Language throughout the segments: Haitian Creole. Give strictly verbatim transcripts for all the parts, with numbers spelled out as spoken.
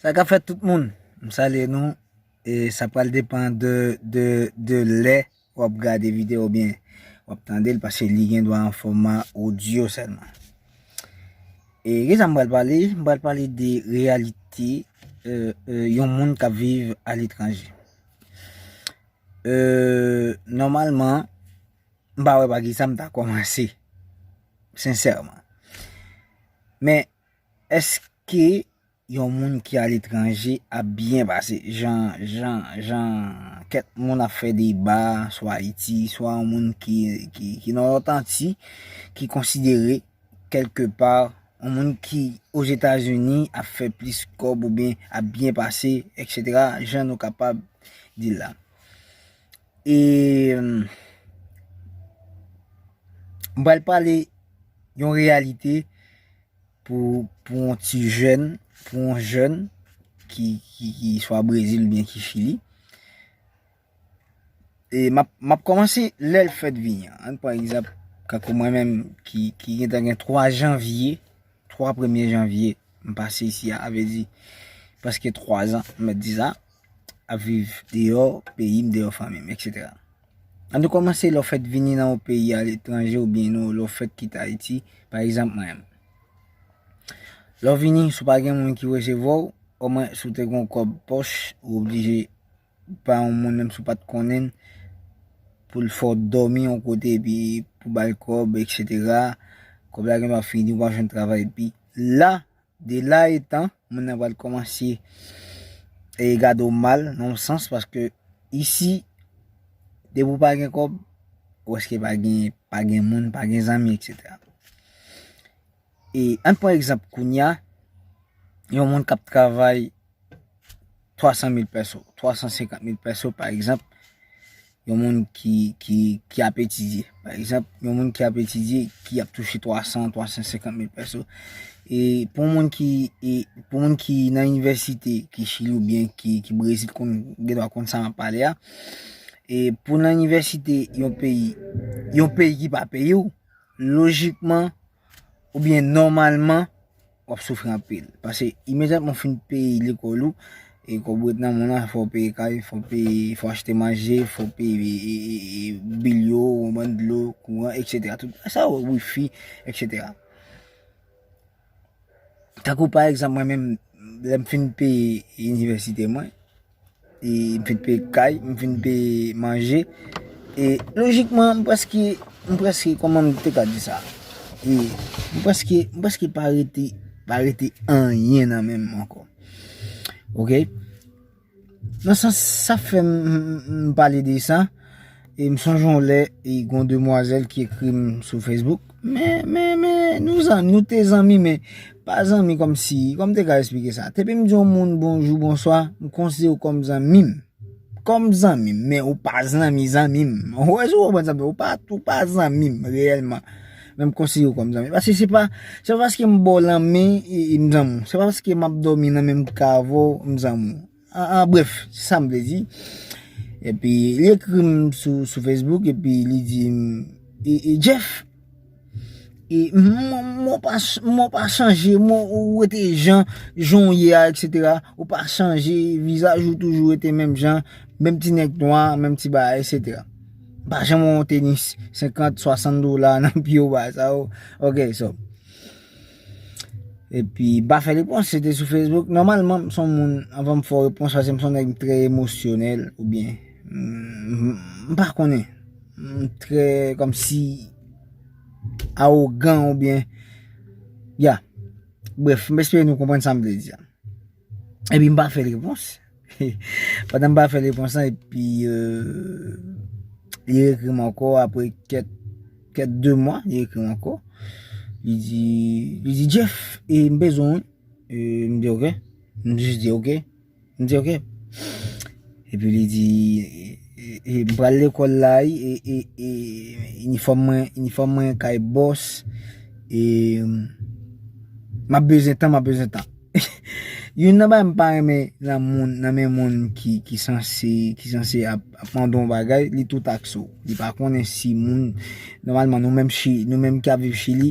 Sa k ap fèt tout moun? M salye nou. E sa pral depann de, de, de lè w ap gade videyo oubyen w ap tande l, paske li gen dwa an fòma odyo sèlman. E kisa m pral pale? M pral pale de reyalite, e, e, yon moun k ap viv aletranje. E, nòmalman, m pa wè pa kisa m ta kòmanse, sensèman. Men, èske yon moun ki aletranje ap byen pase? Jan, jan, jan kèk moun ap fè deba, swa Ayiti, swa yon moun ki, ki, ki nan lòt anti, ki konsidere kèlke pa, yon moun ki Ozetazini ap fè plis kòb oubyen ap byen pase, etsetera, jan nou kapab di l la. E, m pral pale yon reyalite pou, pou yon ti jèn, pou yon jèn ki, ki, ki swa Brezil oubyen ki Chili. E m ap, m ap kòmanse lè l fèt vini an. Ann pran egzanp, kankou mwen menm ki, ki gentan gen twa janvye, twa premye janvye, m pase isi a, sa vle di prèske twa zan, m mèt di sa, ap viv deyò peyi m, deyò fanmi m, etsetera. Ann nou kòmanse lè w fèt vini nan yon peyi aletranje oubyen nou, lè w fèt kite Ayiti, pa egzanp mwen menm. Lè w vini, si w pa gen moun ki resevwa w, omwen si w te gen yon kòb pòch, ou oblije pa yon moun, menm si w pa t konnen l, pou l fè w dòmi yon kote, epi pou ba l kòb, etsetera. Kòb la gen dwa fini, w pa jwenn travay, epi la, de la etan, moun nan pral kòmanse, e, gade w mal, nan yon sans, paske isi, depi w pa gen kòb, ou prèske pa gen, pa gen moun, pa gen zanmi, etsetera. E ann pran egzanp kounye a, yon moun k ap travay twa san mil pèso, twa san senkant mil pèso, pa egzanp, yon moun ki, ki, ki ap etidye. Pa egzanp, yon moun ki ap etidye, ki ap touche twa san, twa san senkant mil pèso. E pou moun ki, e pou moun ki nan inivèsite, ki Chili oubyen ki, ki Brezil, konn, gen dwa konn sa m ap pale a. E pou nan inivèsite yon peyi, yon peyi ki pa peyi w, lojikman, oubyen nòmalman, w ap soufri anpil. Paske imedyatman w fin peye lekòl ou, e kòb ret nan men w lan, fò w peye kay, fò w peye, fò w achte manje, fò w peye, e, e, e, bil yo, yon bann dlo, kouran, etsetera. Tout sa yo, wifi, etsetera. Tankou pa egzanp, mwen menm, lè m fin peye inivèsite mwen, e m fin peye kay, m fin peye manje, e lojikman, m prèske, m prèske, kòman m te ka di sa? E m prèske, m prèske pa rete, pa rete anyen nan men m ankò. Oke? Nan sans sa fè m, m, m pale de sa, e m sonje yon lè, e gon demwazèl ki ekri m sou Facebook. Men, men, men, nou zanmi, nou te zanmi, men pa zanmi kòmsi, kòman m te ka esplike sa? Depi m di yon moun bonjou, bonswa, m konsidere w kòm zanmi m. Kòm zanmi m, men ou pa zanmi, zanmi m. Ou wè, si w konprann sa m di, ou pa, ou pa zanmi m, reyèlman. Men m konsidere w kòm zanmi. Paske se pa, se pa paske m ba w lanmen, e, e m zanmi w. Se pa paske m ap dòmi nan menm kay avè w, m zanmi w. An, an brèf, se sa m vle di. Epi, li ekri m sou, sou Facebook, epi li di m, e, e, Jeff, e, m, m, m, w pa ch-, m, w pa chanje, m, ou rete jan, jan w ye a, etsetera. Ou pa chanje, vizaj ou toujou rete menm jan, menm ti nèg nwa, menm ti bagay, etsetera. M pa janm wè yon tenis senkant, swasant dola nan pye w, bagay sa yo. Ok, so. Epi, m pa fè repons, se te sou Facebook. Nòmalman, m se yon moun, anvan m fè w repons, paske m se yon nèg trè emosyonèl, oubyen, m, m, m pa konnen. M trè, kòmsi, awogan, oubyen, ya. Brèf, m espere nou konprann sa m vle di a. Epi m pa fè l repons. Pandan m pa fè l repons lan, epi, euh, li ekri m ankò apre kèk, kèk de mwa, li ekri m ankò. Li di, li di, Jeff, e m bezwen w wi. E m di, ok. M jis di, ok. M di, ok. Epi li di, e, e, e, m pral lekòl la, e, e, e, inifòm mwen, inifòm mwen kay bòs, e, m ap bezwen tan, m ap bezwen tan. Youn nan bagay m pa renmen nan moun, nan men moun ki, ki sanse, ki sanse ap, ap mande yon bagay, li tou takse w. Li pa konnen si moun, nòmalman, nou menm Chi-, nou menm ki ap viv Chili,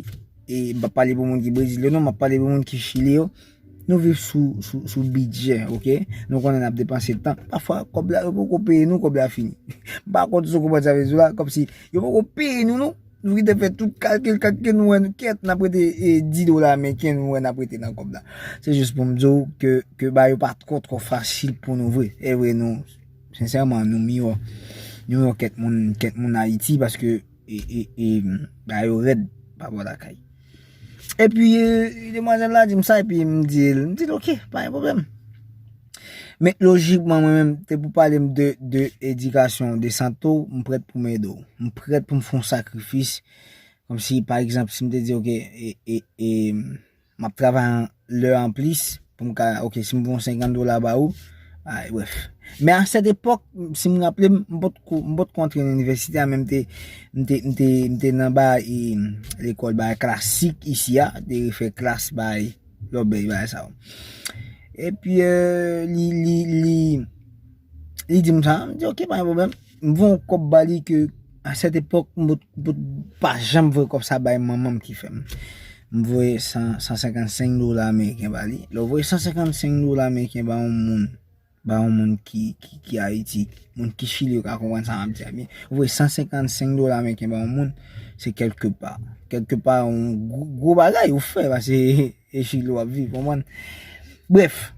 e m p ap pale pou moun ki Brezil yo, non, m ap pale pou moun ki Chili yo. Nou viv sou, sou, sou bidjè, oke? Nou konnen n ap depanse tan. Pafwa, kòb la, yo poko peye nou, kòb la fini. M pa konn si w konprann sa m vle di w la, kòmsi yo poko peye nou, non. Nou kite fè tout kalkil, kalkil, nou wè, kèt, n ap rete, e, dis dola ameriken, nou wè n ap rete nan kòb la. Se jis pou m di w ke, ke bagay yo pa twò, twò fasil pou nou vre. E vre, nou, sensèman, nou miyò, nou miyò kèt moun, kèt moun Ayiti, paske, e, e, e, bagay yo rèd pa bò lakay. Epi, e, demwazèl la di m sa, epi m di l, m di l, "Oke, pa gen pwoblèm." Men lojikman, mwen menm, te pou pale m de, de edikasyon, de sante w, m prèt pou m ede w. M prèt pou m fè yon sakrifis. Kòmsi, pa egzanp, si m te di, "Oke, e, e, e, m ap travay yon lè anplis pou m ka, oke, si m voye yon senkant dola ba ou," ay, brèf. Men a sèt epòk, si m raple m, m potko, m potko antre nan inivèsite a, men m te, m te, m te, m te nan ba, e, lekòl, ba klasik isi a, te fè klas bay lòbèy, bay sa yo. Epi, e, li, li, li, li di m sa, m di, "Oke, pa gen pwoblèm." M voye yon kòb ba li ke, a sèt epòk, m pot, pot, pa janm voye kòb sa bay manman m ki fè m. M voye san, san senkannsenk dola ameriken ba li. Lè w voye san senkannsenk dola ameriken ba yon moun, ba yon moun ki, ki, ki Ayiti, moun ki Chili, yo ka konprann sa m ap di a byen. Ou voye san senkannsenk dola ameriken ba yon moun, se kèlke pa. Kèlke pa, yon gwo, gwo bagay ou fè, paske e Chili w ap viv, konprann? Brèf,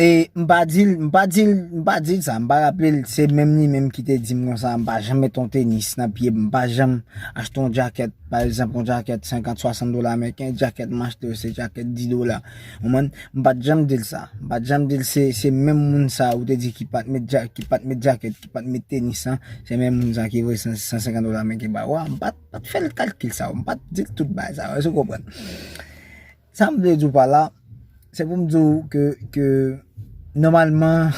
e m pa di l, m pa di l, m pa di l sa, m pa raple l, se menm li menm ki te di m konsa, m pa janm mete yon tenis nan pye m, m pa janm achte yon djakèt, pa egzanp, yon djakèt senkant, swasant dola ameriken, djakèt m achte yo, se djakèt dis dola. Ou konprann? M pa t janm di l sa. M pa t janm di l se, se menm moun sa ou te di ki pa t met dja-, ki pa t met djakèt, ki pa t met tenis lan, se menm moun sa ki voye san, san senkant dola ameriken ba ou a. M pa t, pa t fè l kalkil sa yo. M pa t di l tout bagay sa yo. Èske w konprann? Sa m vle di w pa la, se pou m di w ke, ke nòmalman,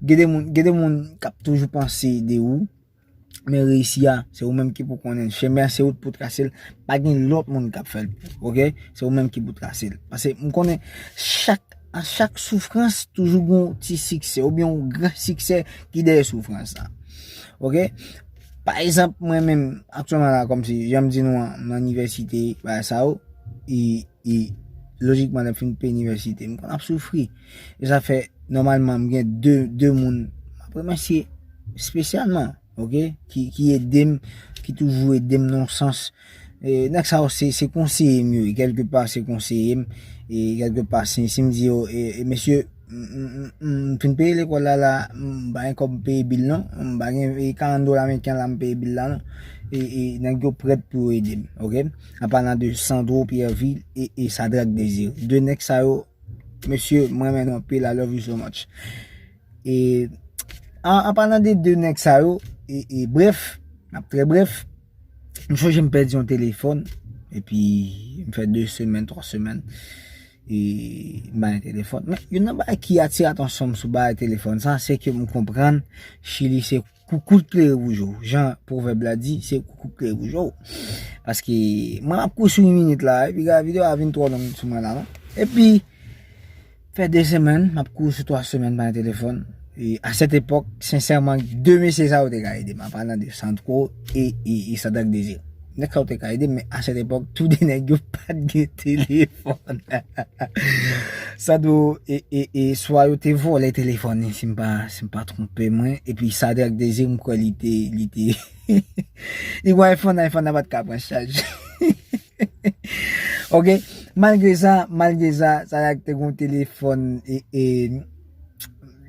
gen de moun, gen de moun k ap toujou panse de ou, men reyisi a, se ou menm ki pou konnen l. Chemen an, se ou pou trase l. Pa gen lòt moun k ap fè l pou ou, oke? Se ou menm ki pou trase l. Paske m konnen chak, a chak soufrans, toujou gen yon ti siksè, oubyen yon gran siksè ki dèyè soufrans la. Oke? Pa egzanp, mwen menm, aktyèlman la, kòmsi, jan m di nou an, m nan inivèsite, bagay sa yo, e, e lojikman, lè m fin peye inivèsite, m konn ap soufri. E sa fè, nòmalman, m gen de, de moun, m ap remèsye espesyalman, oke, ki, ki ede m, ki toujou ede m nan yon sans. E, nèg sa yo, se, se konseye m yo ye, kèlke pa, se konseye m, e, kèlke pa, si, si m di yo, e, e, mesye, m, m, m, m fin peye lekòl la, la, m pa gen kòb m peye bil non, m pa gen, e, karant dola ameriken la m peye bil la non, e, e, nèg yo prèt pou yo ede m, oke? An palan de Sandro Pierreville e, e Sadrac Désiré. De nèg sa yo, mesye, m renmen nou anpil, I love you so much. E, an, an palan de de nèg sa yo, e, e, brèf, n ap trè brèf, m sonje m pèdi yon telefòn, epi m fè de semèn, twa semèn, e m pa gen telefòn. Men, youn nan bagay ki atire atansyon m sou bagay telefòn sa, se ke m konprann Chili se koukout klere pou je w. Jan pwovèb la di, se koukout klere pou je w. Paske mwen ap kouri sou yon minit la, epi gade videyo a vin twò long sou mwen la, non? Epi, fè de semèn, m ap kouri sou twa semèn pa gen telefòn. E a sèt epòk, sensèman, de mesye sa yo te ka ede m. An palan de Sandro e, e, e Sadrac Désiré. Nèg sa yo te ka ede m, men a sèt epòk, tou de nèg yo pa t gen telefòn. Sandro e, e, e swa yo te vòlè telefòn li, si m pa, si m pa twonpe mwen. Epi Sadrac Désiré, m kwè li te, li te, li wè iPhone, iPhone nan pa t ka pran chaj. Oke, malgre sa, malgre sa, Sadrac te gen yon telefòn e, e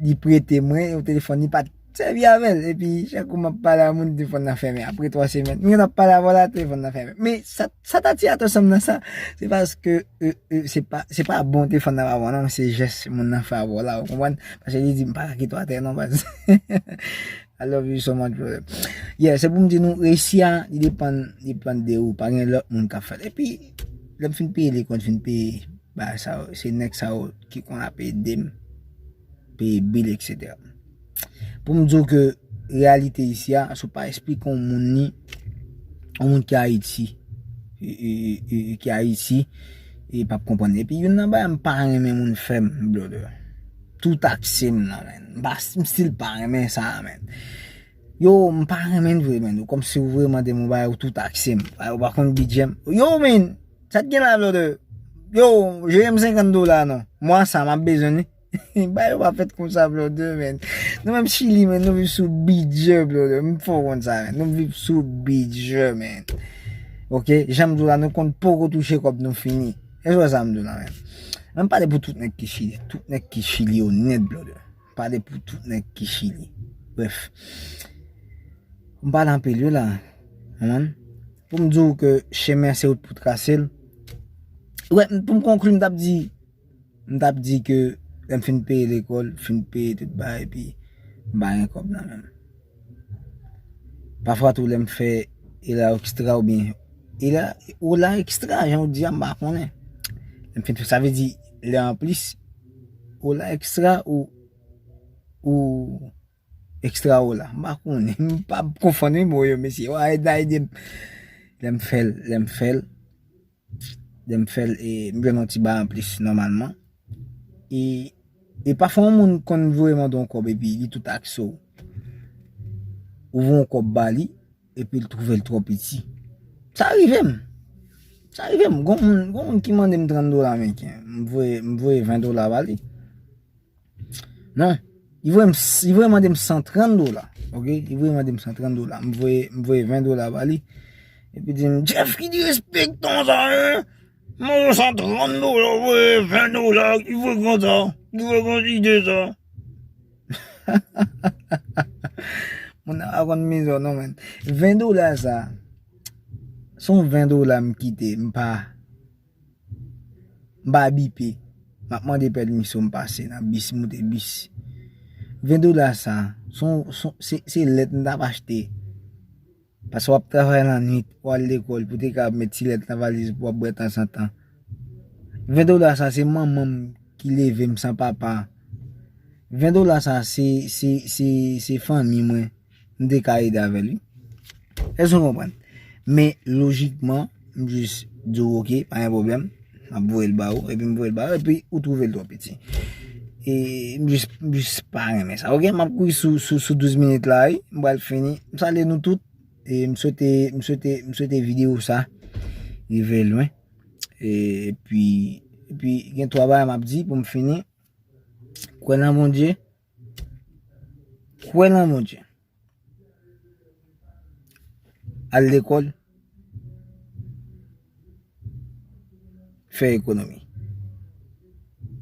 li prete mwen, yon telefòn li pa t sèvi avè l. Epi, chak kou m ap pale a moun, telefòn nan fèmen. Apre twa semèn, m gentan ap pale avè w la, telefòn nan fèmen. Men sa, sa t atire atansyon m nan sa, se paske, e, e, se pa, se pa bon telefòn nan pa bon, non, se jès moun nan fè avè w la, ou konprann? Paske li di, "M pa ka kite w atè, non, baz." I love you so much, brother. Yeah, se pou m di nou, reyisi a, li depann, li depann de ou, pa gen lòt moun k ap fè l. Epi, lè m fin peye lekòl, fin peye bagay sa yo, se nèg sa yo ki konn ap ede m peye bil, etsetera. Pou m di w ke reyalite isi a, si w pa esplike yon moun li, yon moun ki Ayiti, e, e, e, e, ki Ayiti, e p ap konprann. Epi youn nan bagay m pa renmen moun fè m, brother. Tou takse m nan, men. M pa, m still pa renmen sa, men. Yo, m pa renmen vre, men. Ou kòmsi ou vre mande m yon bagay, ou tou takse m. Ou pa konn bidjè m. Yo, men, sa t gen la, brother? Yo, jere m senkant dola non. Mwa sa, m ap bezwen li. Bagay yo pa fèt konsa, brother, man. Nou menm Chili, man, nou viv sou bidjè, brother. M fè w konn sa, man. Nou viv sou bidjè, man. Ok? Jan m di w la, nou konn poko touche kòb nou fini. E sa m di w la, man. An pale pou tout nèg ki Chili. Tout nèg ki Chili yo nèt, brother. Pale pou tout nèg ki Chili. Bref. M pale anpil, wi, la. Konprann? Pou m di w ke chemen an se ou pou trase l. Wè, pou m konkli, m t ap di, m t ap di ke lè m fin peye lekòl, fin peye tout bagay, epi m pa gen kòb nan men m. Pafwa tou, lè m fè ela ekstra oubyen ela, ola ekstra, jan w di a, m pa konnen. Lè m fin fè, sa vle di, lè anplis, ola ekstra ou, ou ekstra ola. M pa konnen, m pa konfonn wi mo yo, mesye. Wa, ede, ede m. Lè m fè l, lè m fè l, lè m fè l, e m jwenn yon ti bagay anplis nòmalman. E, e pafwa yon moun konn voye mande yon kòb epi li tou takse w. Ou voye yon kòb ba li, epi l twouve l twò piti. Sa rive m. Sa rive m. Gon moun, gon moun ki mande m trant dola ameriken. M voye, m voye ven dola ba li. Non. Li voye m, li voye mande m san trant dola. Ok? Li voye mande m san trant dola. M voye, m voye ven dola ba li. Epi di m, "Jeff, ki derespektan sa, hein? Mwen san trant dola, voye ven dola, ki frekan sa? Ki frekan ide sa?" Moun nan pa konn mizè non, man. Ven dola sa, se yon ven dola m kite, m pa, m pa bipe. M ap mande pèmisyon m pase nan bis, moute bis. Ven dola sa, se yon, se, se, se lèt m t ap achte. Paske w ap travay lannwit, w al lekòl, pou te ka met ti lèt nan valiz pou w ap bwè tanzantan. Ven dola sa, se manman m ki leve m san papa. Ven dola sa, se, se, se, se fanmi mwen. M te ka ede avè l, wi. Èske w konprann? Men, lojikman, m jis di w, "Ok, pa gen pwoblèm." M ap voye l ba ou, epi m voye l ba ou, epi ou twouve l twò piti. E m jis, m jis pa renmen sa. Ok, m ap kouri sou, sou, sou douz minit la, wi. M pral fini. M salye nou tout. E m swete, m swete, m swete videyo sa rive lwen. E, epi, epi gen twa bagay m ap di pou m fini. Kwè nan Bondye. Kwè nan Bondye. Al lekòl. Fè ekonomi.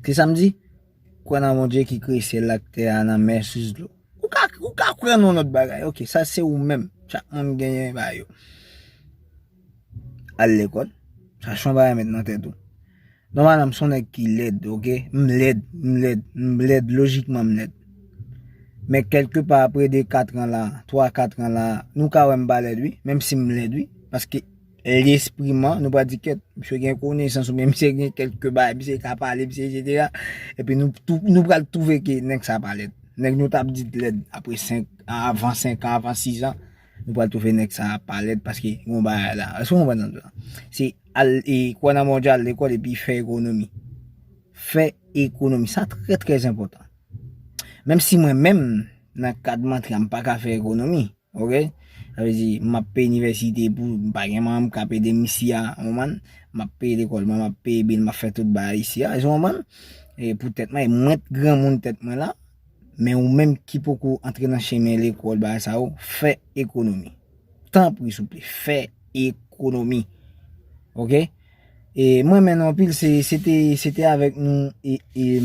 Ki sa m di? Kwè nan Bondye ki kreye syèl la ak tè a, nan mè, sous dlo. Ou ka, ou ka kwè nan yon lòt bagay. Ok, sa se ou menm. Chak moun genyen bagay yo. Al lekòl. Sa se yon bagay met nan tèt ou. Nòmalman, m se yon nèg ki lèd, ok? M lèd, m lèd, m lèd, lojikman m lèd. Men kèlkepa apre de kat an la, twa kat an la, nou ka wè m pa lèd, wi, menm si m lèd, wi. Paske lespri m an, nou pral di kèt, misye gen konesans oubyen misye gen kèlke bagay, misye ka pale, misye etsetera. Epi nou, tou, nou pral twouve ke nèg sa pa lèd. Nèg nou t ap di lèd apre senk, avan senk an, avan sis an, nou pral twouve nèg sa pa lèd paske yon bagay la. Èske w konprann sa m di w la? Se al, e, kwè nan Bondye, al lekòl epi fè ekonomi. Fè ekonomi. Sa trè, trè enpòtan. Menm si mwen menm, nan kad m antre a, m pa ka fè ekonomi. Ok? Sa vle di, m ap peye inivèsite pou, m pa gen manman m k ap ede m isi a, w konprann? M ap peye lekòl mwen, m ap peye bil, m ap fè tout bagay isi a, w konprann? E pou tèt mwen, e mwen t granmoun tèt mwen la, men ou menm ki poko antre nan chemen lekòl, bagay sa yo, fè ekonomi. Tanpri, souple, fè ekonomi. Ok? E mwen renmen nou anpil, se, se te, se te avèk nou, e, e,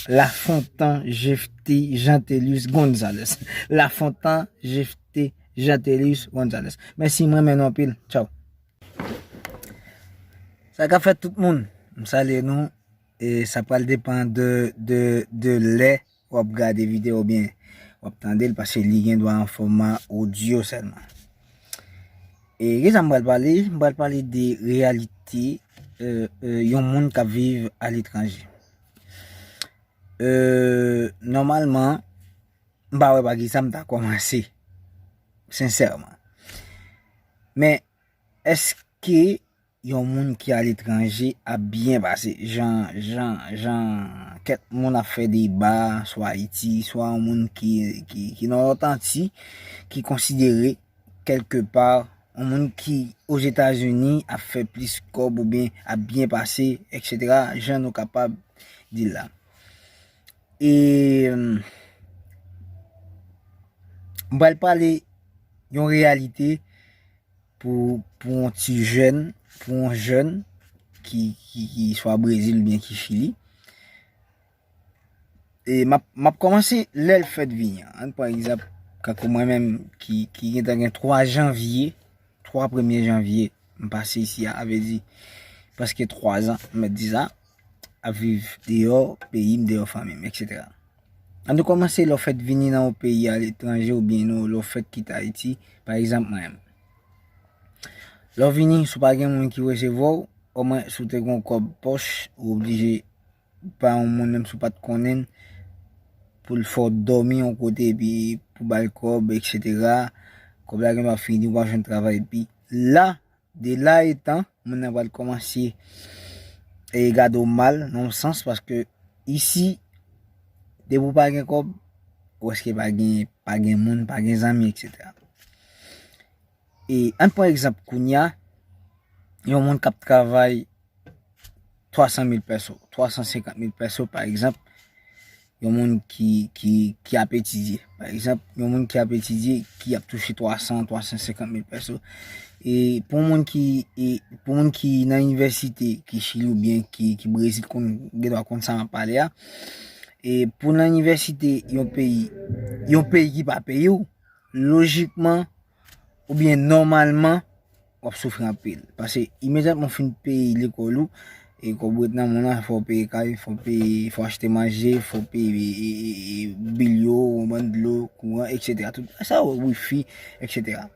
Lafontan Jefte Jantelius Gonzalez. Lafontan Jefte Jantelius Gonzalez. Mèsi, mwen renmen nou anpil. Tchaw. Sa k ap fèt tout moun? M salye nou. E sa pral depann de, de, de lè w ap gade videyo oubyen w ap tande l, paske li gen dwa an fòma odyo sèlman. E kisa m pral pale? M pral pale de reyalite, e, e, yon moun k ap viv aletranje. E, nòmalman, m pa wè pa kisa m ta kòmanse, sensèman. Men, èske yon moun ki aletranje ap byen pase? Jan, jan, jan kèk moun ap fè deba, swa Ayiti, swa yon moun ki, ki, ki nan lòt anti, ki konsidere kèlkepa yon moun ki Ozetazini ap fè plis kòb oubyen ap byen pase, etsetera, jan nou kapab di l la. E, m pral pale yon reyalite pou, pou yon ti jèn, pou yon jèn ki, ki, ki swa Brezil oubyen ki Chili. E m ap, m ap kòmanse lè l fèt vini an. Ann pran egzanp, kankou mwen menm ki, ki gentan gen twa janvye, twa premye janvye, m pase isi a, sa vle di prèske twa zan, m mèt di sa, ap viv deyò peyi m, deyò fanmi m, etsetera. Ann nou kòmanse lè w fèt vini nan yon peyi aletranje oubyen nou, lè w fèt kite Ayiti, pa egzanp mwen menm. Lè w vini, si w pa gen moun ki resevwa w, omwen si w te gen yon kòb pòch, ou oblije pa yon moun, menm si w pa t konnen l, pou l fè w dòmi yon kote, epi pou ba l kòb, etsetera. Kòb la gen dwa fini, ou pa jwenn travay, epi la, de la etan, moun nan pral kòmanse e gade w mal, nan yon sans, paske isi, depi w pa gen kòb, ou prèske pa gen, pa gen moun, pa gen zanmi, etsetera. E ann pran egzanp kounye a, yon moun k ap travay twa san mil pèso, twa san senkant mil pèso, pa egzanp, yon moun ki, ki, ki ap etidye. Pa egzanp, yon moun ki ap etidye, ki ap touche twa san, twa san senkant mil pèso. E pou moun ki, e pou moun ki nan inivèsite, ki Chili oubyen ki, ki Brezil, konn, gen dwa konn sa m ap pale a. E pou nan inivèsite yon peyi, yon peyi ki pa peyi w, lojikman, oubyen nòmalman, w ap soufri anpil. Paske imedyatman w fin peye lekòl ou, e kòb w ret nan men w lan, fò w peye kay, fò w peye, fò w achte manje, fò w peye e, e, e, bil yo, yon bann dlo, kouran, etsetera. Tout sa, wifi, etsetera.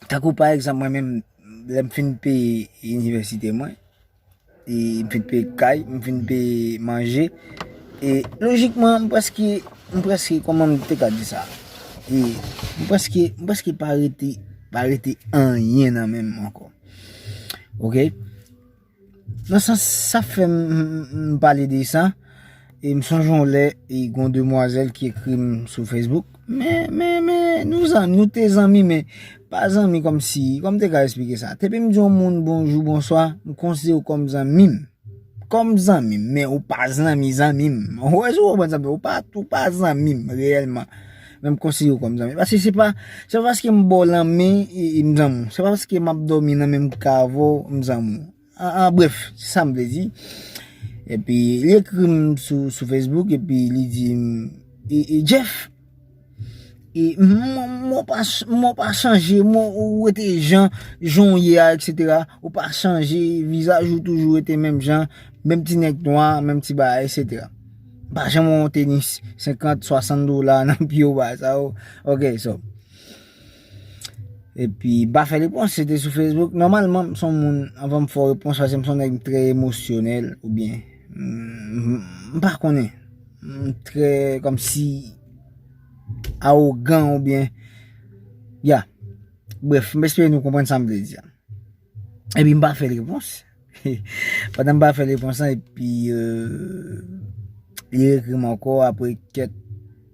Tankou pa egzanp, mwen menm, lè m fin peye inivèsite mwen, e m fin peye kay, m fin peye manje, e lojikman, m prèske, m prèske, kòman m te ka di sa? E m prèske, m prèske pa rete, pa rete anyen nan men m ankò. Oke? Nan sans sa fè m, m, m, m pale de sa, e m sonje yon lè, e gon demwazèl ki ekri m sou Facebook. Men, men, men, nou zanmi, nou te zanmi, men pa zanmi kòmsi, kòman m te ka esplike sa? Depi m di yon moun bonjou, bonswa, m konsidere w kòm zanmi m. Kòm zanmi m, men ou pa zanmi zanmi m. Ou wè, si w konprann sa m di, ou pa, ou pa zanmi m reyèlman. Men m konsidere w kòm zanmi. Paske se pa, se pa paske m ba w lanmen, e, e m zanmi w. Se pa paske m ap dòmi nan menm kay avè w, m zanmi w. An, an, brèf, se sa m vle di. Epi, li ekri m sou, sou Facebook, epi li di m, e, e, Jeff, e, mwen, mwen pa, mwen pa chanje, mwen, ou rete jan, jan w ye a, etsetera. Ou pa chanje, vizaj ou toujou rete menm jan, menm ti nèg nwa, menm ti bagay, etsetera. M pa janm wè yon tenis senkant, swasant dola nan pye w, bagay sa yo. Ok, so. Epi, m pa fè repons, se te sou Facebook. Nòmalman, m se yon moun, anvan m fè yon repons, paske m se yon nèg trè emosyonèl, oubyen, m, m, m pa konnen. M trè, kòmsi, awogan, oubyen, ya. Brèf, m espere nou konprann sa m vle di a. Epi, m pa fè l repons. Pandan m pa fè l repons lan, epi, euh, li ekri m ankò, apre kèk,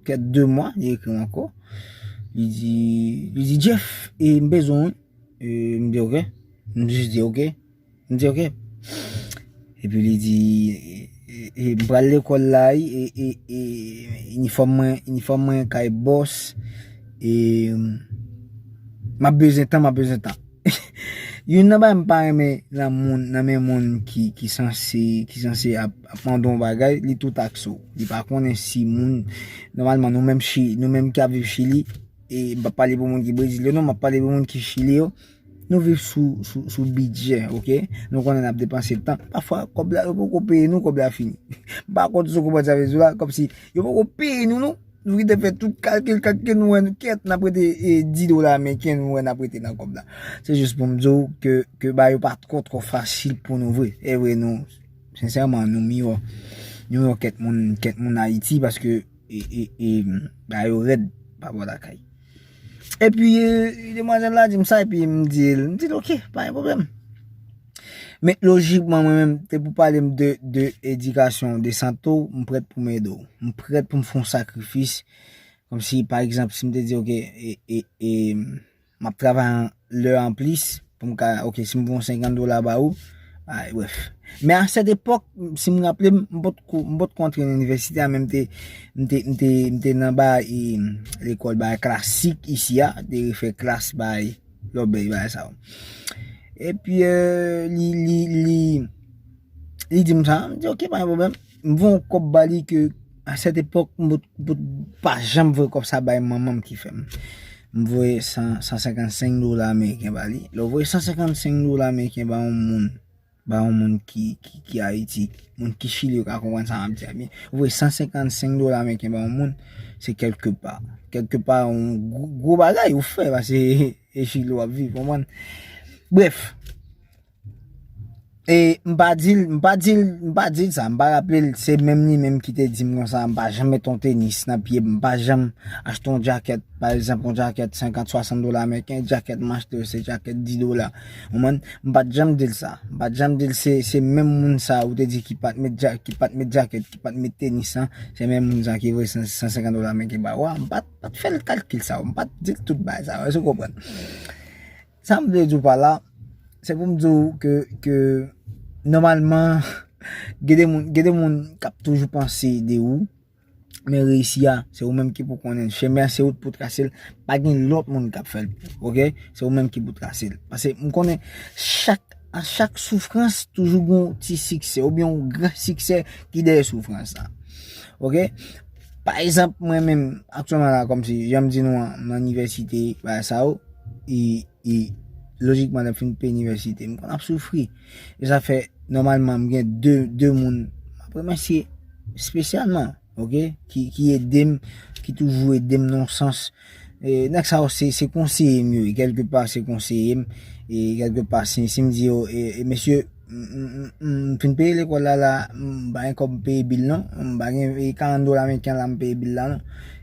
kèk de mwa, li ekri m ankò. Li di, li di, Jeff, e m bezwen w wi. E m di, ok. M jis di, ok. M di, ok. Epi li di, e, e, e, m pral lekòl la, e, e, e, inifòm mwen, inifòm mwen kay bòs, e, m ap bezwen tan, m ap bezwen tan. Youn nan bagay m pa renmen nan moun, nan men moun ki, ki sanse, ki sanse ap, ap mande yon bagay, li tou takse w. Li pa konnen si moun, nòmalman, nou menm Chi-, nou menm ki ap viv Chili, e m p ap pale pou moun ki Brezil yo, non, m ap pale pou moun ki Chili yo. Nou viv sou, sou, sou bidjè, ok? Nou konnen n ap depanse tan. Pafwa, kòb la, yo poko peye nou, kòb la fini. M pa konn si w konprann sa m vle di w la, kòmsi yo poko peye nou, non. Nou kite fè tout kalkil, kalkil, nou wè, nou kèt, n ap rete, e, dis dola ameriken, nou wè n ap rete nan kòb la. Se jis pou m di w ke, ke bagay yo pa twò, twò fasil pou nou vre. E vre, nou, sensèman, nou miyò, nou miyò kèk moun, kèk moun Ayiti, paske, e, e, e, bagay yo rèd pa bò lakay. Epi, e, demwazèl la di m sa, epi m di l, m di l, ok, pa gen pwoblèm. Men lojikman, mwen menm, te pou pale m de, de edikasyon, de sante w, m prèt pou m ede w. M prèt pou m fè yon sakrifis. Kòmsi, pa egzanp, si m te di, ok, e, e, e, m ap travay an lè anplis pou m ka, ok, si m voye yon senkant dola ba ou, ay, brèf. Men a sèt epòk, si m raple m, m potko, m potko antre nan inivèsite a, men m te, m te, m te, m te nan bay, e, lekòl bay klasik isi a, te refè klas bay lòbèy bay sa yo. Epi, e, li, li, li, li di m sa, m di, ok, pa gen pwoblèm. M voye yon kòb ba li ke, a sèt epòk, m pot, pot, pa janm voye kòb sa bay manman m ki fè m. M voye san, san senkannsenk dola ameriken ba li. Lè w voye san senkannsenk dola ameriken ba yon moun, ba yon moun ki, ki, ki Ayiti, moun ki Chili, yo ka konprann sa m ap di a byen. Ou voye san senkannsenk dola ameriken ba yon moun, se kèlke pa. Kèlke pa, yon gwo, gwo bagay ou fè, paske e Chili w ap viv, konprann? Brèf, e m pa di l, m pa di l, m pa di l sa, m pa raple l, se menm li menm ki te di m konsa, m pa janm mete yon tenis nan pye m, m pa janm achte yon djakèt, pa egzanp, yon djakèt senkant, swasant dola ameriken, djakèt m achte yo, se djakèt dis dola. Ou konprann? M pa t janm di l sa. M pa t janm di l se, se menm moun sa ou te di ki pa t met dja-, ki pa t met djakèt, ki pa t met tenis lan, se menm moun sa ki voye san, san senkant dola ameriken ba ou a. M pa t, pa t fè l kalkil sa yo. M pa t di l tout bagay sa yo. Èske w konprann? Sa m vle di w pa la, se pou m di w ke, ke nòmalman, gen de moun, gen de moun k ap toujou panse de ou, men reyisi a, se ou menm ki pou konnen l. Chemen an, se ou k pou trase l. Pa gen lòt moun k ap fè l pou ou, ok? Se ou menm ki pou trase l. Paske m konnen chak, a chak soufrans, toujou gen yon ti siksè, oubyen yon gran siksè ki dèyè soufrans la. Ok? Pa egzanp, mwen menm, aktyèlman la, kòmsi, jan m di nou an, m nan inivèsite, bagay sa yo, e, e lojikman, lè m fin peye inivèsite, m konn ap soufri. E sa fè, nòmalman, m gen de, de moun m ap remèsye espesyalman, ok, ki, ki ede m, ki toujou ede m nan yon sans. E, nèg sa yo, se, se konseye m yo ye, kèlkepa, se konseye m, e kèlkepa, si, si m di yo, e, e, mesye, m, m, m, m fin peye lekòl la, la, m pa gen kòb m peye bil non, m pa gen, e, karant dola ameriken la m peye bil la non,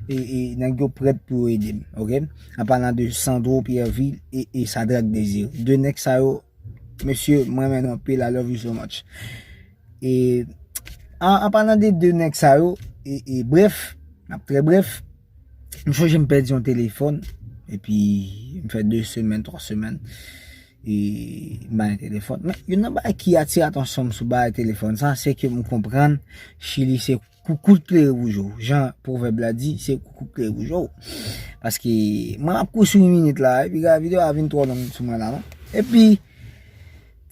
e, e nèg yo prèt pou yo ede m, ok? An palan de Sandro Pierreville e, e Sadrac Désiré. De nèg sa yo, mesye, mwen renmen nou anpil, I love you so much. E, an, an palan de de nèg sa yo, e, e brèf, m ap trè brèf, m sonje m pèdi yon telefòn, epi m fè de semèn, twa semèn, e m pa gen telefòn. Men, youn nan bagay ki atire atansyon m sou bagay telefòn sa, se ke m konprann Chili se koukout klere pou je w. Jan pwovèb la di, se koukout klere pou je w. Paske, mwen m ap kouri sou yon minit la, epi gade videyo a vin twò long sou mwen la, non? Epi,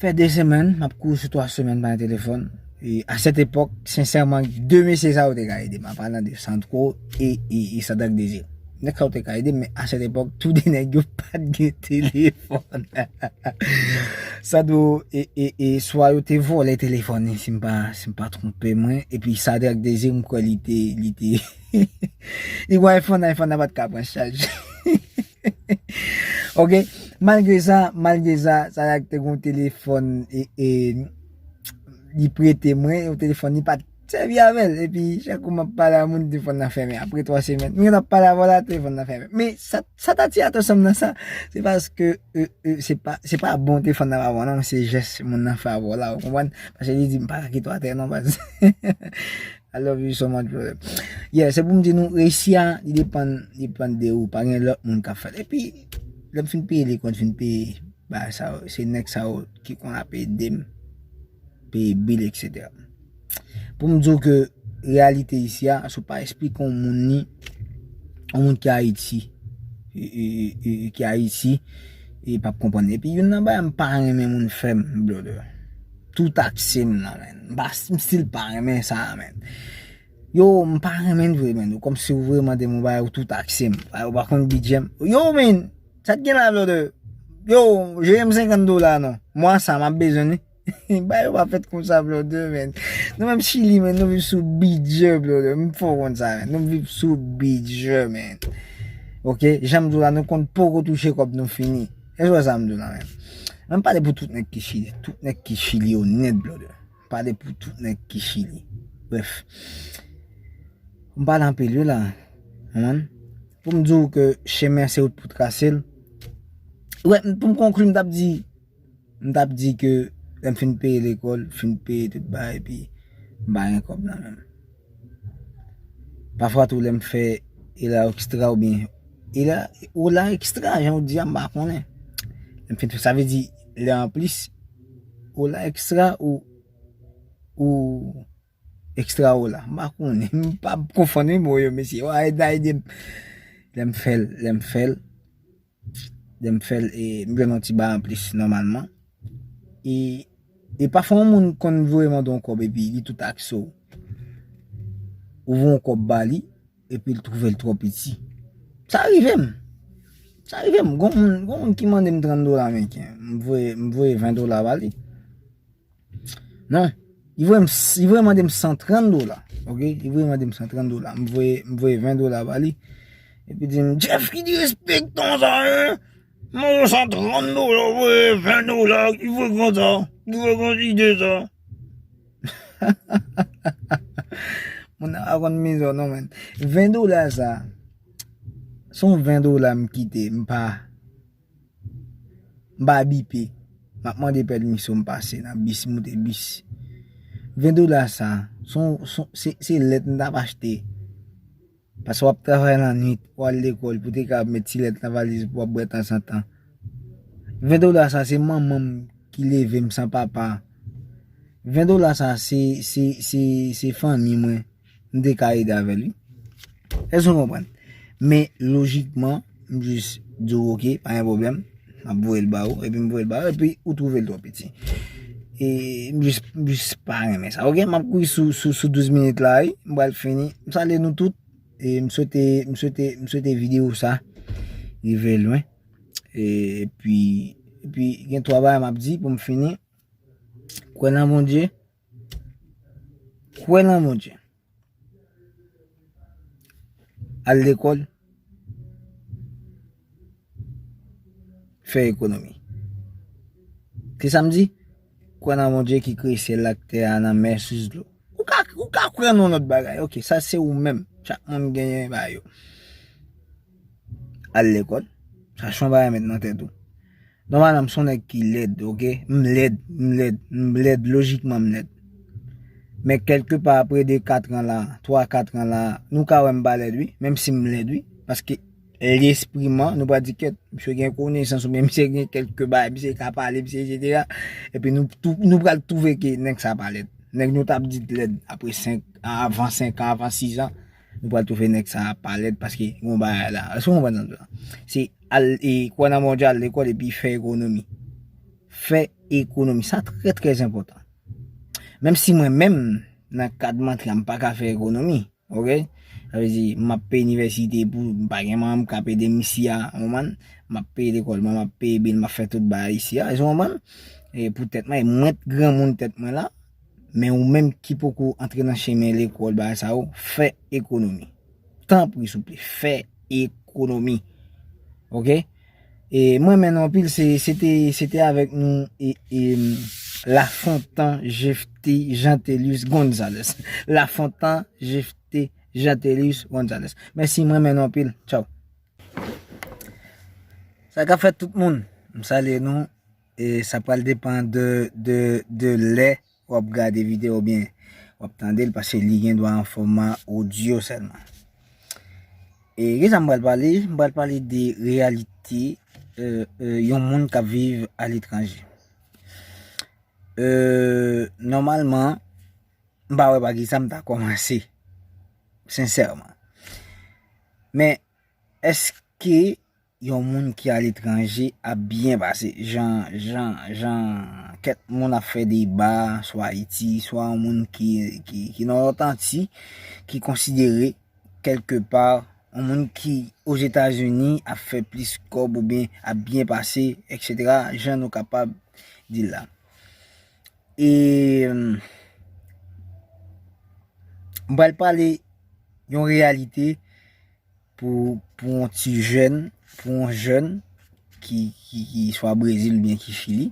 fè de semèn, m ap kouri sou twa semèn pa gen telefòn. E a sèt epòk, sensèman, de mesye sa yo te ka ede m. An palan de Sandro e, e, e Sadrac Désiré. Nèg sa yo te ka ede m, men a sèt epòk, tou de nèg yo pa t gen telefòn. Sandro e, e, e swa yo te vòlè telefòn li, si m pa, si m pa twonpe mwen. Epi Sadrac Désiré, m kwè li te, li te, li gen iPhone, iPhone nan pa t ka pran chaj. Ok, malgre sa, malgre sa, Sadrac te gen yon telefòn e, e li prete mwen, yon telefòn li pa t sèvi avè l. Epi, chak kou m ap pale a moun, telefòn nan fèmen. Apre twa semèn, mwen ap pale avè w la, telefòn nan fèmen. Men sa, sa t atire atansyon m nan sa, se paske, e, e, se pa, se pa bon telefòn nan pa bon non, se jès moun nan fè avè w la, ou konprann? Paske li di, "M pa ka kite w atè non, baz." I love you so much, brother. Yeah, se pou m di nou, reyisi a, li depann, li depann de ou, pa gen lòt moun k ap fè l. Epi, lè m fin peye lekòl, fin peye bagay sa yo, se nèg sa yo ki konn ap ede m peye bil, etsetera. Pou m di w ke reyalite isi a, si w pa esplike yon moun li, yon moun ki Ayiti, e, e, e, e, ki Ayiti, e p ap konprann. Epi youn nan bagay m pa renmen moun fè m, brother. Tou takse m nan, man. M pa, m still pa renmen sa, man. Yo, m pa renmen l vre, man. Kòmsi w vre mande m yon bagay, ou tou takse m. Ou pa konn bidjè m. Yo, man, sa t gen la, brother? Yo, jere m senkant dola, non. Mwa sa, m ap bezwen li. Bagay yo pa fèt konsa, brother, man. Nou menm Chili, man, nou viv sou bidjè, brother. M fè w konn sa, man. Nou viv sou bidjè, man. Ok? Jan m di w la, nou konn poko touche kòb nou fini. Èske w wè sa m di w la, man? Mwen pale pou tout nèg ki Chili. Tout nèg ki Chili yo nèt, brother. Pale pou tout nèg ki Chili. Brèf. M pale anpil wi la. Konprann? Pou m di w ke chemen an se ou k pou trase l. Wè, pou m konkli, m t ap di, m t ap di ke lè m fin peye lekòl, fin peye tout bagay, epi m pa gen kòb nan men m. Pafwa tou, lè m fè Ela Extra oubyen E la, hola extra, jan w di a, m pa konnen. Lè m fin fè sa, vle di, lè anplis, hola extra ou, ou extra hola. M pa konnen, m pa konfonn wi mo yo, mesye. Wa, ede, ede m. Lè m fè l, lè m fè l, lè m fè l, e, m jwenn yon ti bagay anplis, nòmalman. E, e pafwa, yon moun konn voye mande yon kòb, epi li tou takse w. Ou voye yon kòb ba li, epi l twouve l twò piti. Sa rive m. Sa rive m. Gon moun, gon moun ki mande m trant dola ameriken. M voye, m voye ven dola ba li. Non. Li voye m, li voye mande m san trant dola. Oke? Li voye mande m san trant dola. M voye, m voye ven dola ba li. Epi di m, "Jeff, ki disrespektan sa, hein? Mwen san trant dola, voye ven dola, ki frekan sa? Ki frekantite sa?" Moun nan pa konn mizè non, men. Ven dola sa, se yon ven dola m kite, m pa, m pa bipe. M ap mande pèmisyon m pase nan bis, moute bis. Ven dola sa, se yon, se, se lèt m t ap achte. Paske w ap travay lannwit, w al lekòl, pou te ka met ti lèt nan valiz pou w ap bwè tanzantan. Ven dola sa, se manman m ki leve m san papa. Ven dola sa, se, se, se, se fanmi mwen. M te ka ede avè l, wi. Èske w konprann? Men, lojikman, m jis di w, "Oke, pa gen pwoblèm." M ap voye l ba ou, epi m voye l ba ou, epi ou twouve l twò piti. E m jis, m jis pa renmen sa. Oke, m ap kouri sou, sou, sou douz minit la, wi. M pral fini. M salye nou tout. E m swete, m swete, m swete videyo sa rive lwen. E, epi, epi gen twa bagay m ap di pou m fini. Kwè nan Bondye. Kwè nan Bondye. Al lekòl. Fè ekonomi. Se sa m di? Kwè nan Bondye ki kreye syèl la ak tè a, nan mè, sous dlo. Ou ka, ou ka kwè nan yon lòt bagay. Oke, sa se ou menm. Chak moun genyen bagay yo. Al lekòl. Sa se yon bagay met nan tèt ou. Nòmalman, m se yon nèg ki lèd, oke? M lèd, m lèd, m lèd, lojikman m lèd. Men kèlkepa apre de, kat an la, twa, kat an la, nou ka wè m pa lèd, wi, menm si m lèd, wi, paske lespri m an, nou pral di kèt, misye gen konesans oubyen misye gen kèlke bagay, misye ka pale, misye etsetera. Epi nou tou, nou pral twouve ke nèg sa pa lèd. Nèg nou t ap di lèd apre senk, avan senk an, avan sis an, nou pral twouve nèg sa pa lèd paske gon bagay la. Èske w konprann sa m di la? Se al, e, kwè nan Bondye, al lekòl epi fè ekonomi. Fè ekonomi. Sa trè, trè enpòtan. Menm si mwen menm, nan kad mantri a, m pa ka fè ekonomi. Oke? Sa vle di, m ap peye inivèsite pou, m pa gen manman m k ap ede m isi a, w konprann? M ap peye lekòl mwen, m ap peye bil, m ap fè tout bagay isi a, w konprann? E pou tèt mwen, e mwen t granmoun tèt mwen la, men ou menm ki poko antre nan chemen lekòl, bagay sa yo, fè ekonomi. Tanpri, souple, fè ekonomi. Oke? E mwen renmen nou anpil, se, se te, se te avèk nou, e, e, Lafontan Jefte Jantelius Gonzalez. Lafontan Jefte Jantelius Gonzalez. Mèsi, mwen renmen nou anpil. Tchaw. Sa k ap fèt tout moun? M salye nou. E sa pral depann de, de, de lè w ap gade videyo oubyen w ap tande l, paske li gen dwa an fòma odyo sèlman. E kisa m pral pale? M pral pale de reyalite, e, e, yon moun k ap viv aletranje. E, nòmalman, m pa wè pa kisa m ta kòmanse, sensèman. Men, èske yon moun ki aletranje ap byen pase? Jan, jan, jan kèk moun ap fè deba, swa Ayiti, swa yon moun ki, ki, ki nan lòt anti, ki konsidere kèlkepa yon moun ki Ozetazini ap fè plis kòb oubyen ap byen pase, etsetera, jan nou kapab di l la. E, m pral pale yon reyalite pou, pou yon ti jèn, pou yon jèn ki, ki, ki swa Brezil oubyen ki Chili.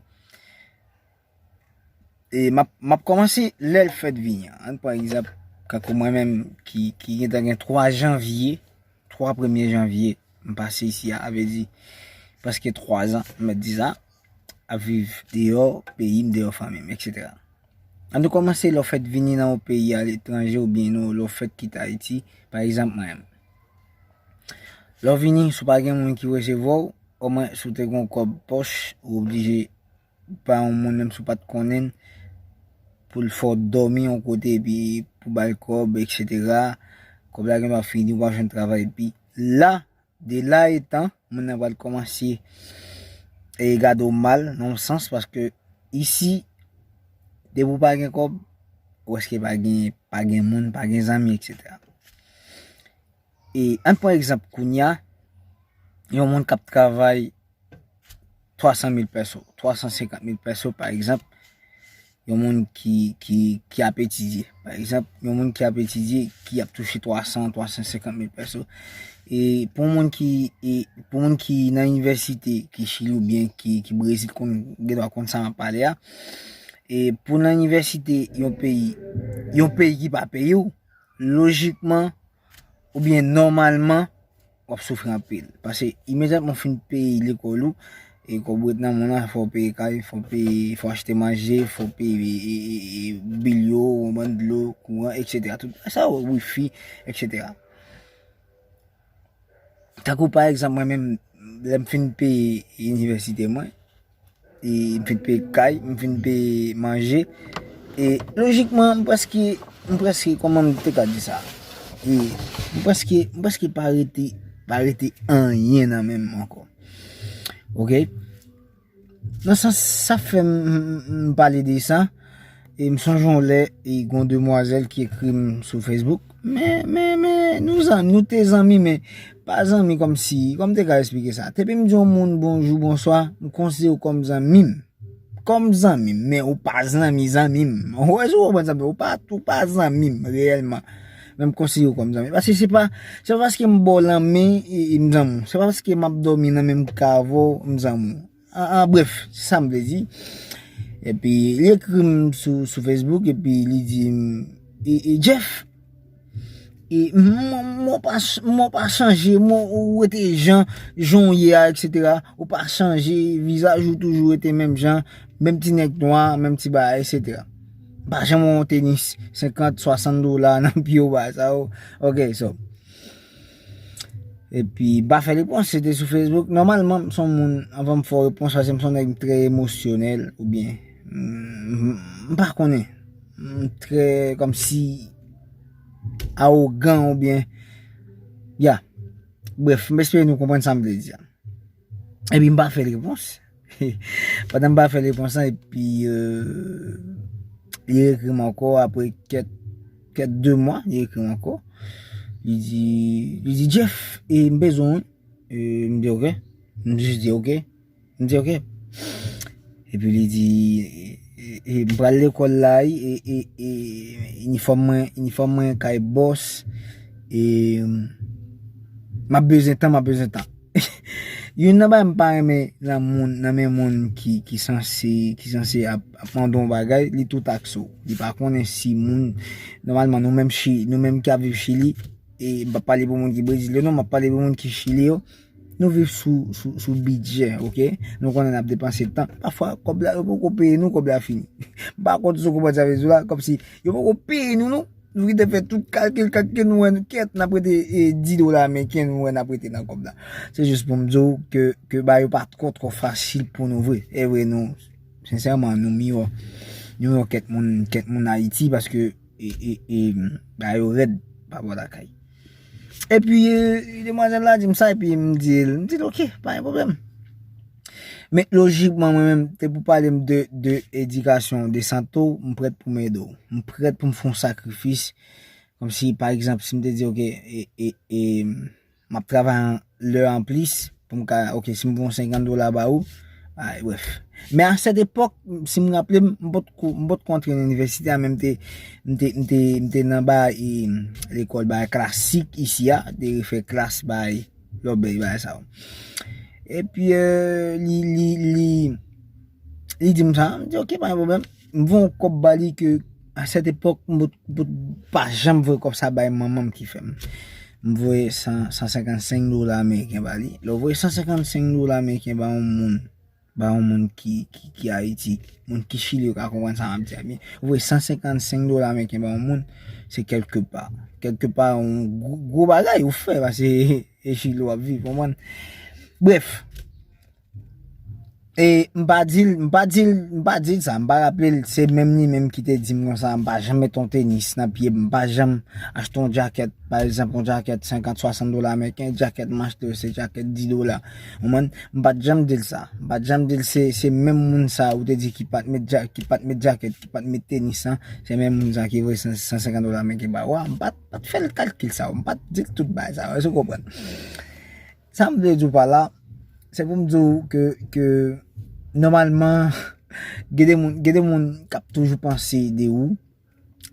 E m ap, m ap kòmanse lè l fèt vini an. Ann pran egzanp, kankou mwen menm ki, ki gentan gen twa janvye, twa premye janvye, m pase isi a, sa vle di prèske twa zan, m mèt di sa, ap viv deyò peyi m, deyò fanmi m, etsetera. Ann nou kòmanse lè w fèt vini nan yon peyi aletranje oubyen nou, lè w fèt kite Ayiti, pa egzanp mwen menm. Lè w vini, si w pa gen moun ki resevwa w, omwen si w te gen yon kòb pòch, ou oblije pa yon moun, menm si w pa t konnen l, pou l fè w dòmi yon kote, epi pou ba l kòb, etsetera. Kòb la gen dwa fini, ou pa jwenn travay, epi la, de la etan, moun nan pral kòmanse e gade w mal, nan yon sans, paske isi, depi w pa gen kòb, ou prèske pa gen, pa gen moun, pa gen zanmi, etsetera. E ann pran egzanp kounye a, yon moun k ap travay twa san mil pèso, twa san senkant mil pèso, pa egzanp, yon moun ki, ki, ki ap etidye. Pa egzanp, yon moun ki ap etidye, ki ap touche twa san, twa san senkant mil pèso. E pou moun ki, e pou moun ki nan inivèsite, ki Chili oubyen ki, ki Brezil, konn, gen dwa konn sa m ap pale a. E pou nan inivèsite yon peyi, yon peyi ki pa peyi w, lojikman, oubyen nòmalman, w ap soufri anpil. Paske imedyatman w fin peye lekòl ou, e kòb ret nan men w lan, fò w peye kay, fò w peye, fò w achte manje, fò w peye e, e, e, bil yo, yon bann dlo, kouran, etsetera. Tout sa yo, wifi, etsetera. Tankou pa egzanp, mwen menm, lè m fin peye inivèsite mwen, e m fin peye kay, m fin peye manje, e lojikman, m prèske, m prèske, kòman m te ka di sa? E m prèske, m prèske pa rete, pa rete anyen nan men m ankò. Oke? Nan sans sa fè m, m, m pale de sa, e m sonje yon lè, e gon demwazèl ki ekri m sou Facebook. Men, men, men, nou zanmi, nou te zanmi, men pa zanmi kòmsi, kòman m te ka esplike sa? Depi m di yon moun bonjou, bonswa, m konsidere w kòm zanmi m. Kòm zanmi m, men ou pa zanmi zanmi m. Ou wè, si w konprann sa m di, ou pa, ou pa zanmi m reyèlman. Men m konsidere w kòm zanmi. Paske se pa, se pa paske m ba w lanmen e, e m zanmi w. Se pa paske m ap dòmi nan menm kay avè w, m zanmi w. An, an brèf, se sa m vle di. Epi, li ekri m sou, sou Facebook, epi li di m, e, e, Jeff, e, m, m, m pa ch-, m pa chanje, m, ou rete jan, jan w ye a, etsetera. Ou pa chanje, vizaj ou toujou rete menm jan, menm ti nèg nwa, menm ti bagay, etsetera. M pa janm wè yon tenis senkant, swasant dola nan pye w, bagay sa yo. Ok, so. Epi, m pa fè repons, se te sou Facebook. Nòmalman, m se yon moun, anvan m fè yon repons, paske m se yon nèg trè emosyonèl, oubyen, m, m, m pa konnen. M trè, kòmsi, awogan, oubyen, ya. Brèf, m espere nou konprann sa m vle di a. Epi m pa fè l repons. Pandan m pa fè l repons lan, epi, euh, li ekri m ankò apre kèk, kèk de mwa, li ekri m ankò. Li di, li di, Jeff, e m bezwen w, wi. E m di, ok. M jis di, ok. M di, ok. Epi li di, e, e, m pral lekòl la, wi, e, e, e, inifòm mwen, inifòm mwen kay bòs, e, m ap bezwen tan, m ap bezwen tan. Youn nan bagay m pa renmen nan moun, nan men moun ki, ki sanse, ki sanse ap, ap mande yon bagay, li tou takse w. Li pa konnen si moun, nòmalman, nou menm Chi-, nou menm ki ap viv Chili, e m p ap pale pou moun ki Brezil yo non, m ap pale pou moun ki Chili yo. Nou viv sou, sou, sou bidjè, ok? Nou konnen n ap depanse tan. Pafwa, kòb la, yo poko peye nou, kòb la fini. M pa konn si w konprann sa m vle di w la, kòmsi yo poko peye nou, non. Nou kite fè tout kalkil, kalkil, nou wè, kèt, n ap rete, e, dis dola ameriken, nou wè n ap rete nan kòb la. Se jis pou m di w ke, ke bagay yo pa twò, twò fasil pou nou vre. E vre, nou, sensèman, nou miyò, nou miyò kèk moun, kèk moun Ayiti, paske, e, e, e, bagay yo rèd pa bò lakay. Epi, e, demwazèl la di m sa, epi m di l, m di l, ok, pa gen pwoblèm. Men lojikman, mwen menm, te pou pale m de, de edikasyon, de sante w, m prèt pou m ede w. M prèt pou m fè yon sakrifis. Kòmsi, pa egzanp, si m te di, ok, e, e, e, m ap travay an, lè anplis, pou m ka, ok, si m voye yon senkant dola ba ou, ay, brèf. Men a sèt epòk, si m raple m, m potko, m potko antre nan inivèsite a, men m te, m te, m te, m te nan ba, e, lekòl, ba klasik isi a, te refè klas, bay, lòbèy, bagay sa yo. Epi, euh, li, li, li, li di m sa, m di, ok, pa gen pwoblèm. M voye yon kòb ba li ke, a sèt epòk, m pot, pot, pa janm voye kòb sa bay manman m ki fè m. M voye san, san senkannsenk dola ameriken ba li. Lè w voye san senkannsenk dola ameriken ba yon moun, ba yon moun ki, ki, ki Ayiti. Moun ki Chili yo ka konprann sa m ap di a byen. Ou voye san senkannsenk dola ameriken ba yon moun, se kèlkepa. Kèlkepa, yon gwo, gwo bagay ou fè, paske e Chili w ap viv, konprann? Brèf, e m pa di l, m pa di l, m pa di l sa, m pa raple l, se menm li menm ki te di m konsa, m pa janm mete yon tenis nan pye m, m pa janm achte yon djakèt, pa egzanp, yon djakèt senkant, swasant dola ameriken, djakèt m achte yo, se djakèt dis dola. Ou konprann? M pa t janm di l sa. M pa t janm di l se, se menm moun sa ou te di ki pa t met dja-, ki pa t met djakèt, ki pa t met tenis lan, se menm moun sa ki voye san, san senkant dola ameriken ba ou a. M pa t, pa t fè l kalkil sa yo. M pa t di l tout bagay sa yo. Èske w konprann? Sa m vle di w pa la, se pou m di w ke, ke nòmalman, gen de moun, gen de moun k ap toujou panse de ou,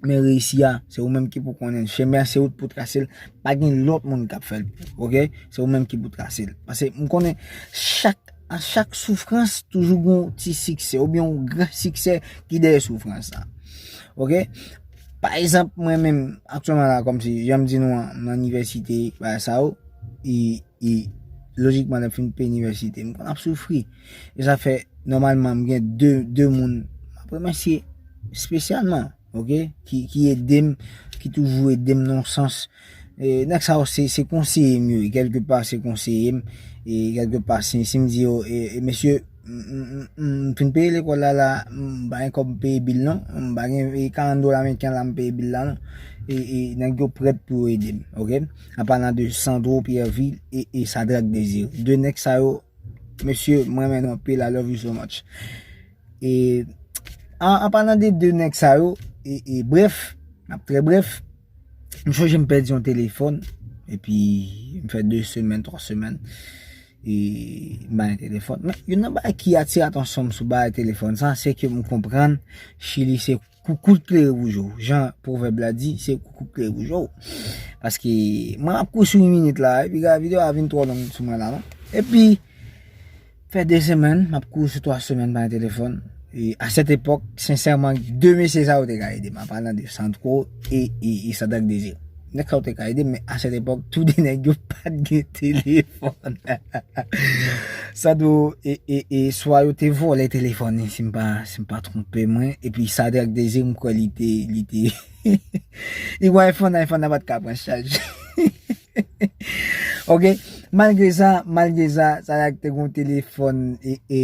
men reyisi a, se ou menm ki pou konnen l. Chemen an, se ou pou trase l. Pa gen lòt moun k ap fè l pou ou, oke? Se ou menm ki pou trase l. Paske m konnen chak, a chak soufrans, toujou gen yon ti siksè, oubyen yon gran siksè ki dèyè soufrans la. Oke? Pa egzanp, mwen menm, aktyèlman la, kòmsi, jan m di nou an, m nan inivèsite, bagay sa yo, e, e lojikman, lè m fin peye inivèsite, m konn ap soufri. E sa fè, nòmalman, m gen de, de moun, m ap remèsye espesyalman, oke, ki, ki ede m, ki toujou ede m nan yon sans. E, nèg sa yo, se, se konseye m yo ye, kèlkepa, se konseye m, e, kèlkepa, si, si m di yo, e, e, mesye, m, m, m, m fin peye lekòl la, la, m pa gen kòb m peye bil non, m pa gen, e, karant dola ameriken la, m peye bil la non. E, e, nèg yo prèt pou yo ede m, oke? An palan de Sandro Pierreville e, e Sadrac Désiré. De nèg sa yo, mesye, m renmen nou anpil, I love you so much. E, an, an palan de de nèg sa yo, e, e brèf, m ap trè brèf, m sonje m pèdi yon telefòn, epi m fè de semèn, twa semèn, e m pa gen telefòn. Men, youn nan bagay ki atire atansyon m sou bagay telefòn sa, se ke m konprann Chili se koukou k klere pou je w. Jan pwovèb la di, se koukou k klere pou je w. Paske mwen ap kouri sou yon minit la, epi gade videyo a vin twò long sou mwen la, non? Epi, fè de semèn, m ap kouri sou twa semèn pa gen telefòn. E a sèt epòk, sensèman, de mesye sa yo te ka ede m. An palan de Sandro e, e, e Sadrac Désiré. Nèg sa yo te ka ede m, men a sèt epòk, tou de nèg yo pa t gen telefòn. Sandro, e, e, e, swa yo te vòlè telefòn li, si m pa, si m pa twonpe mwen. Epi Sadrac Désiré, m kwè li te, li te, li wè iPhone, iPhone nan pa t ka pran chaj. Oke, malgre sa, malgre sa, Sadrac te gen yon telefòn, e, e,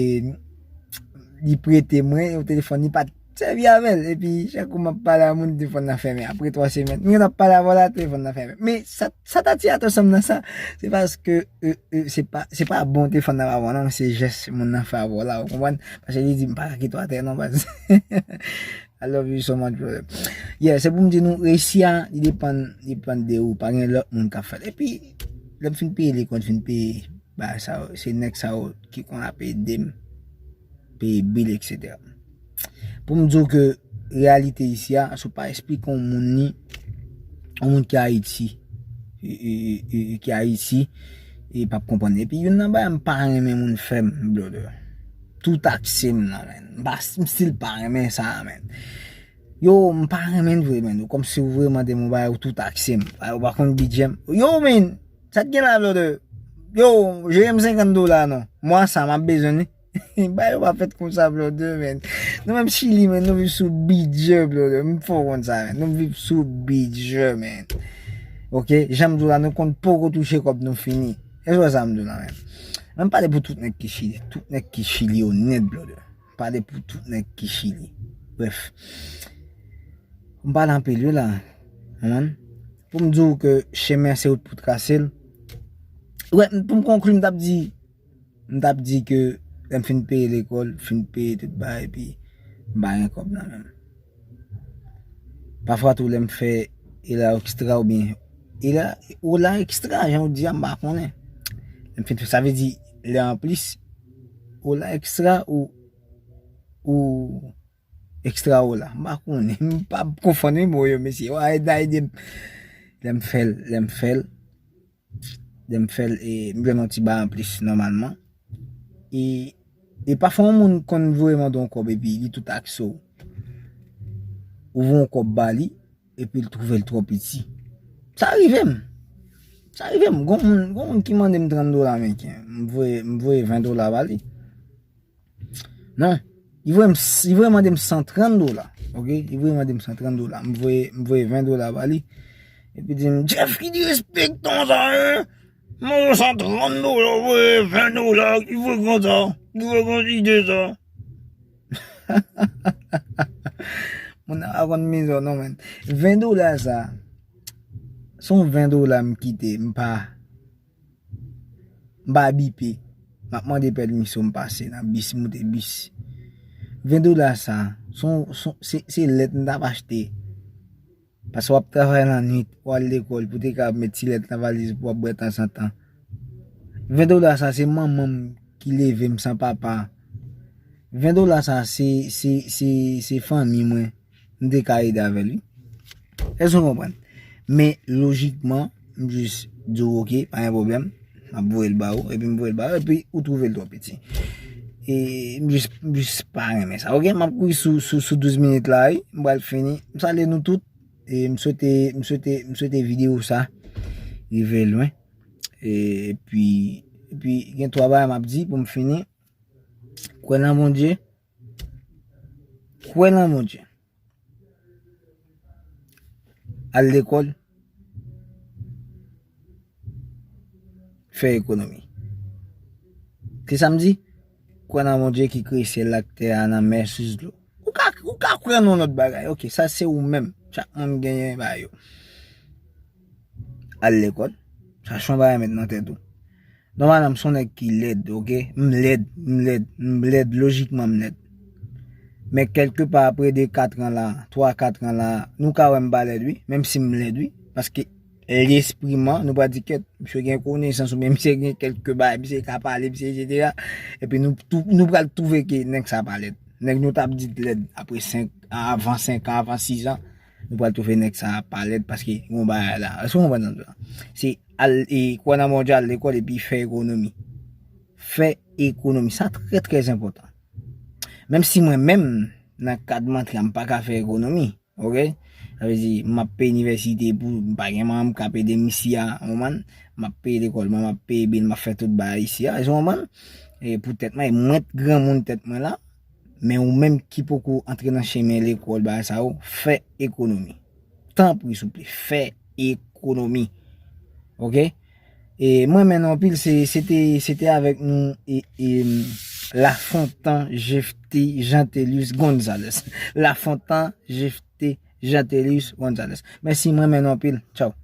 li prete mwen, yon telefòn li pa t sèvi avè l. Epi, chak kou m ap pale a moun, telefòn nan fèmen. Apre twa semèn, m gentan ap pale avè w la, telefòn nan fèmen. Men sa, sa t atire atansyon m nan sa, se paske, e, e, se pa, se pa bon telefòn nan pa bon, non, se jès moun nan fè avè w la, ou konprann? Paske li di, "M pa ka kite w atè, non, baz." I love you so much, brother. Yeah, se pou m di nou, reyisi a, li depann, li depann de ou, pa gen lòt moun k ap fè l. Epi, lè m fin peye lekòl, fin peye bagay sa yo, se nèg sa yo ki konn ap ede m peye bil, etsetera. Pou m di w ke reyalite isi a, si w pa esplike yon moun li, yon moun ki Ayiti, e, e, e, e, ki Ayiti, e p ap konprann. Epi youn nan bagay m pa renmen moun fè m, brother. Tou takse m nan, man. M pa, m still pa renmen sa, man. Yo, m pa renmen vre, man. Ou kòmsi ou vre mande m yon bagay, ou tou takse m. Ou pa konn bidjè m. Yo, man, sa k gen la, brother? Yo, jere m senkant dola, non. Mwa sa, m ap bezwen li. Bagay yo pa fèt konsa, brother, man. Nou menm Chili, man, nou viv sou bidjè, brother. M fè w konn sa, man. Nou viv sou bidjè, man. Oke? Jan m di w la, nou konn poko touche kòb nou fini. Èske w wè sa m di w la, man? An pale pou tout nèg ki Chili. Tout nèg ki Chili onèt, brother. Pale pou tout nèg ki Chili. Brèf. M pale anpil, wi, la. Konprann? Pou m di w ke chemen an se ou pou trase l. Wè, pou m konkli, m t ap di, m t ap di ke lè m fin peye lekòl, fin peye tout bagay, epi m pa gen kòb nan men m. Pafwa tou, lè m fè Ela Extra oubyen Ela, Ola Extra, jan w di a, m pa konnen. Lè m fin fè, sa vle di, lè anplis, Ola Extra ou, ou Extra Ola. M pa konnen, m pa konfonn wi mo yo, mesye. Wa, ede, ede m. Lè m fè l, lè m fè l, lè m fè l, e, m jwenn yon ti bagay anplis, nòmalman. E, e pafwa, yon moun konn voye mande yon kòb, epi li tou takse w. Ou voye yon kòb ba li, epi l twouve l twò piti. Sa rive m. Sa rive m. Gon moun, gon moun ki mande m trant dola ameriken. M voye, m voye ven dola ba li. Non. Li voye m, li voye mande m san trant dola. Ok? Li voye mande m san trant dola. M voye, m voye ven dola ba li. Epi di m, Jeff, ki disrespect sa, hein? Mwen san trant dola, voye ven dola, ki frekan sa? Ki frekan ide sa? Moun nan pa konn mizè non, men. Ven dola sa, se yon ven dola m kite, m pa, m pa bipe. M ap mande pèmisyon m pase nan bis, moute bis. Ven dola sa, se yon, se, se lèt m t ap achte. Paske w ap travay lannwit, w al lekòl, pou te ka met ti lèt nan valiz pou w ap bwè tanzantan. Ven dola sa, se manman m ki leve m san papa. Ven dola sa, se, se, se, se fanmi mwen. M te ka ede avè l, wi. Èske w konprann? Men, lojikman, m jis di w, ok, pa gen pwoblèm. M ap voye l ba ou, epi m voye l ba ou, epi ou twouve l twò piti. E m jis, m jis pa renmen sa. Ok, m ap kouri sou, sou, sou douz minit la, wi. M pral fini. M salye nou tout. E m swete, m swete, m swete videyo sa rive lwen. E, epi, epi gen twa bagay m ap di pou m fini. Kwè nan Bondye. Kwè nan Bondye. Al lekòl. Fè ekonomi. Se sa m di? Kwè nan Bondye ki kreye syèl la ak tè a, nan mè, sous dlo. Ou ka, ou ka kwè nan yon lòt bagay. Ok, sa se ou menm. Chak moun genyen bagay yo. Al lekòl. Sa se yon bagay met nan tèt ou. Nòmalman, m se yon nèg ki lèd, ok? M lèd, m lèd, m lèd, lojikman m lèd. Men kèlkepa apre de kat an la, twa kat an la, nou ka wè m pa lèd wi, menm si m lèd wi. Paske lespri m an, nou pral di kèt, misye gen konesans oubyen misye gen kèlke bagay, misye ka pale, misye etsetera. Epi nou tou, nou pral twouve ke nèg sa pa lèd. Nèg nou t ap di lèd apre senk, avan senk an, avan sis an, nou pral twouve nèg sa pa lèd paske gen yon bagay la. Èske w konprann sa m di la? Se al, e, kwè nan Bondye, al lekòl epi fè ekonomi. Fè ekonomi. Sa trè, trè enpòtan. Menm si mwen menm, nan kad m antre a, m pa ka fè ekonomi. Ok? Sa vle di, m ap peye inivèsite pou, m pa gen manman m k ap ede m isi a, w konprann? M ap peye lekòl mwen, m ap peye bil, m ap fè tout bagay isi a, w konprann? E pou tèt mwen, e mwen t granmoun tèt mwen la, men ou menm ki poko antre nan chemen lekòl, bagay sa yo, fè ekonomi. Tanpri, souple, fè ekonomi. Ok? E mwen renmen nou anpil, se, se te, se te avèk nou, e, e, Lafontan Jefte Jantelius Gonzalez. Lafontan Jefte Jantelius Gonzalez. Mèsi, mwen renmen nou anpil. Tchaw.